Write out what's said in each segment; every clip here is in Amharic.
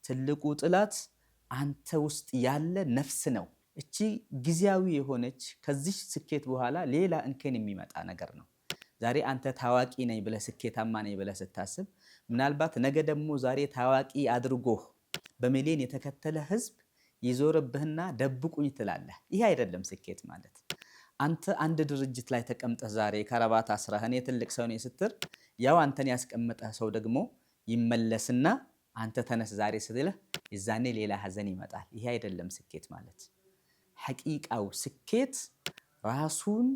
ትልቁ ጥላት አንተ ውስጥ ያለ ነፍስ ነው። እቺ ጊዜያዊ የሆነች ከዚህ ስኬት በኋላ ሌላ እንከን የሚመጣ ነገር ነው። ዛሬ አንተ ታዋቂ ነኝ ብለህ፣ ስኬታማ ነኝ ብለህ ስታስብ፣ ምናልባት ነገ ደግሞ ዛሬ ታዋቂ አድርጎህ በሚሊዮን የተከተለ ህዝብ ይዞርብህና ደብቁኝ ትላለህ። ይሄ አይደለም ስኬት ማለት። አንተ አንድ ድርጅት ላይ ተቀምጠህ ዛሬ ከረባት አስረህ እኔ ትልቅ ሰው ነኝ ስትል፣ ያው አንተን ያስቀመጠህ ሰው ደግሞ ይመለስና አንተ ተነስ ዛሬ ስትልህ የዛኔ ሌላ ሀዘን ይመጣል። ይሄ አይደለም ስኬት ማለት። ሐቂቃው ስኬት ራሱን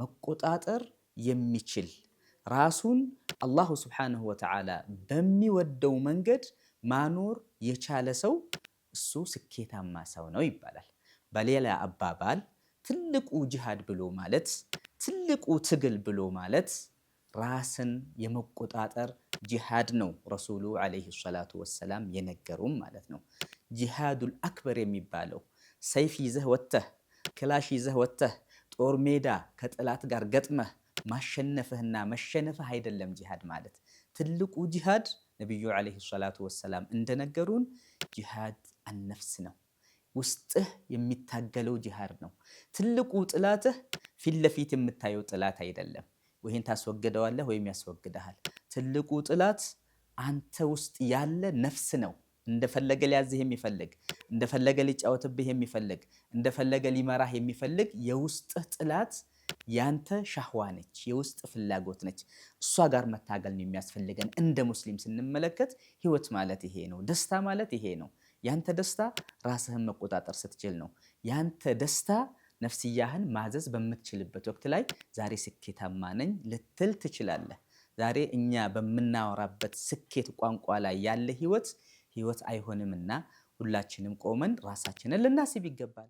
መቆጣጠር የሚችል፣ ራሱን አላሁ ስብሓነሁ ወተዓላ በሚወደው መንገድ ማኖር የቻለ ሰው እሱ ስኬታማ ሰው ነው ይባላል። በሌላ አባባል ትልቁ ጂሃድ ብሎ ማለት፣ ትልቁ ትግል ብሎ ማለት ራስን የመቆጣጠር ጂሃድ ነው። ረሱሉ ዓለይሂ ሰላቱ ወሰላም የነገሩም ማለት ነው። ጂሃዱል አክበር የሚባለው ሰይፍ ይዘህ ወጥተህ፣ ክላሽ ይዘህ ወጥተህ ጦር ሜዳ ከጠላት ጋር ገጥመህ ማሸነፍህና መሸነፍህ አይደለም ጂሃድ ማለት። ትልቁ ጂሃድ ነቢዩ ዓለይሂ ሰላቱ ወሰላም እንደነገሩን ጂሃድ አነፍስ ነው። ውስጥህ የሚታገለው ጂሃድ ነው። ትልቁ ጥላትህ ፊት ለፊት የምታየው ጥላት አይደለም። ወይን ታስወግደዋለህ ወይም ያስወግደሃል። ትልቁ ጥላት አንተ ውስጥ ያለ ነፍስ ነው። እንደፈለገ ሊያዝህ የሚፈልግ፣ እንደፈለገ ሊጫወትብህ የሚፈልግ፣ እንደፈለገ ሊመራህ የሚፈልግ የውስጥህ ጥላት ያንተ ሻህዋ ነች፣ የውስጥ ፍላጎት ነች። እሷ ጋር መታገል ነው የሚያስፈልገን። እንደ ሙስሊም ስንመለከት ህይወት ማለት ይሄ ነው። ደስታ ማለት ይሄ ነው። ያንተ ደስታ ራስህን መቆጣጠር ስትችል ነው። ያንተ ደስታ ነፍስያህን ማዘዝ በምትችልበት ወቅት ላይ ዛሬ ስኬታማ ነኝ ልትል ትችላለህ። ዛሬ እኛ በምናወራበት ስኬት ቋንቋ ላይ ያለ ህይወት ህይወት አይሆንምና ሁላችንም ቆመን ራሳችንን ልናስብ ይገባል።